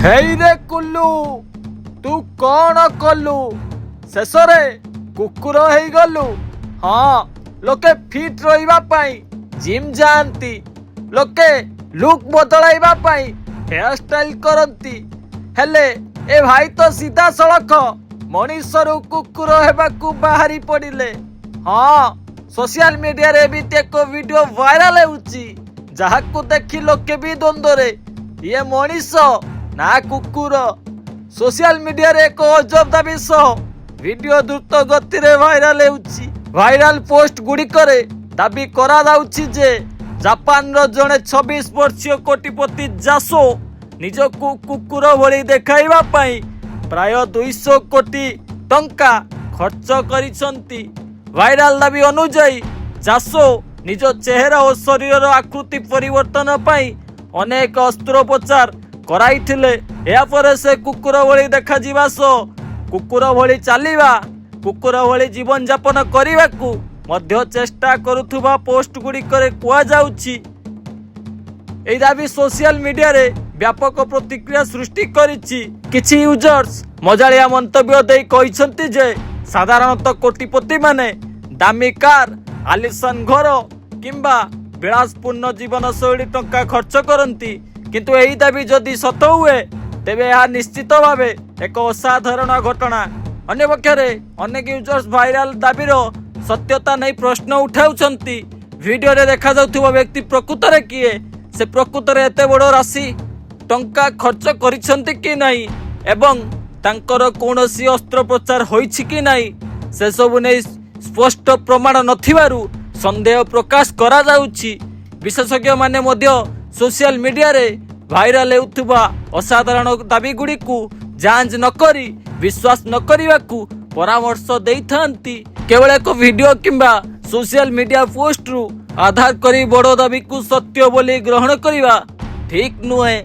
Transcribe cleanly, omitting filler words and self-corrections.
ହେଇରେ କୁଲୁ, ତୁ କଣ କଲୁ? ଶେଷରେ କୁକୁର ହେଇଗଲୁ। ହଁ, ଲୋକେ ଫିଟ୍ ରହିବା ପାଇଁ ଜିମ୍ ଯାଆନ୍ତି, ଲୋକେ ଲୁକ୍ ବଦଳାଇବା ପାଇଁ ହେୟାର ଷ୍ଟାଇଲ କରନ୍ତି। ହେଲେ ଏ ଭାଇ ତ ସିଧାସଳଖ ମଣିଷରୁ କୁକୁର ହେବାକୁ ବାହାରି ପଡ଼ିଲେ। ହଁ, ସୋସିଆଲ ମିଡିଆରେ ଏମିତି ଏକ ଭିଡିଓ ଭାଇରାଲ ହେଉଛି, ଯାହାକୁ ଦେଖି ଲୋକେ ବି ଦ୍ୱନ୍ଦ୍ୱରେ, ଇଏ ମଣିଷ ନା କୁକୁର? ସୋସିଆଲ ମିଡିଆରେ ଏକ ଅଜବ ଦାବି ସହ ଭିଡିଓ ଦ୍ରୁତ ଗତିରେ ଭାଇରାଲ ହେଉଛି। ଭାଇରାଲ ପୋଷ୍ଟ ଗୁଡ଼ିକରେ ଦାବି କରାଯାଉଛି ଯେ ଜାପାନର ଜଣେ 26 ବର୍ଷୀୟ କୋଟିପତି ଜାସୋ ନିଜକୁ କୁକୁର ଭଳି ଦେଖାଇବା ପାଇଁ ପ୍ରାୟ 200 କୋଟି ଟଙ୍କା ଖର୍ଚ୍ଚ କରିଛନ୍ତି। ଭାଇରାଲ ଦାବି ଅନୁଯାୟୀ, ଜାସୋ ନିଜ ଚେହେରା ଓ ଶରୀରର ଆକୃତି ପରିବର୍ତ୍ତନ ପାଇଁ ଅନେକ ଅସ୍ତ୍ରୋପଚାର କରାଇଥିଲେ। ଏହାପରେ ସେ କୁକୁର ଭଳି ଦେଖାଯିବା ସହ କୁକୁର ଭଳି ଚାଲିବା, କୁକୁର ଭଳି ଜୀବନଯାପନ କରିବାକୁ ମଧ୍ୟ ଚେଷ୍ଟା କରୁଥିବା ପୋଷ୍ଟ ଗୁଡ଼ିକରେ କୁହାଯାଉଛି। ଏହି ଦାବି ସୋସିଆଲ ମିଡିଆରେ ବ୍ୟାପକ ପ୍ରତିକ୍ରିୟା ସୃଷ୍ଟି କରିଛି। କିଛି ୟୁଜର୍ସ ମଜାଳିଆ ମନ୍ତବ୍ୟ ଦେଇ କହିଛନ୍ତି ଯେ ସାଧାରଣତଃ କୋଟିପତିମାନେ ଦାମୀ କାର୍, ଆଲିସାନ ଘର କିମ୍ବା ବିଳାସପୂର୍ଣ୍ଣ ଜୀବନଶୈଳୀ ଟଙ୍କା ଖର୍ଚ୍ଚ କରନ୍ତି। କିନ୍ତୁ ଏହି ଦାବି ଯଦି ସତ ହୁଏ, ତେବେ ଏହା ନିଶ୍ଚିତ ଭାବେ ଏକ ଅସାଧାରଣ ଘଟଣା। ଅନ୍ୟପକ୍ଷରେ ଅନେକ ୟୁଜର୍ସ ଭାଇରାଲ ଦାବିର ସତ୍ୟତା ନେଇ ପ୍ରଶ୍ନ ଉଠାଉଛନ୍ତି। ଭିଡିଓରେ ଦେଖାଯାଉଥିବା ବ୍ୟକ୍ତି ପ୍ରକୃତରେ କିଏ? ସେ ପ୍ରକୃତରେ ଏତେ ବଡ଼ ରାଶି ଟଙ୍କା ଖର୍ଚ୍ଚ କରିଛନ୍ତି କି ନାହିଁ ଏବଂ ତାଙ୍କର କୌଣସି ଅସ୍ତ୍ରୋପଚାର ହୋଇଛି କି ନାହିଁ, ସେସବୁ ନେଇ ସ୍ପଷ୍ଟ ପ୍ରମାଣ ନଥିବାରୁ ସନ୍ଦେହ ପ୍ରକାଶ କରାଯାଉଛି। ବିଶେଷଜ୍ଞମାନେ ମଧ୍ୟ ସୋସିଆଲ ମିଡିଆରେ ଭାଇରାଲ ହେଉଥିବା ଅସାଧାରଣ ଦାବିଗୁଡ଼ିକୁ ଯାଞ୍ଚ ନକରି ବିଶ୍ୱାସ ନ କରିବାକୁ ପରାମର୍ଶ ଦେଇଥାନ୍ତି। କେବଳ ଏକ ଭିଡିଓ କିମ୍ବା ସୋସିଆଲ ମିଡିଆ ପୋଷ୍ଟରୁ ଆଧାର କରି ବଡ଼ ଦାବିକୁ ସତ୍ୟ ବୋଲି ଗ୍ରହଣ କରିବା ଠିକ୍ ନୁହେଁ।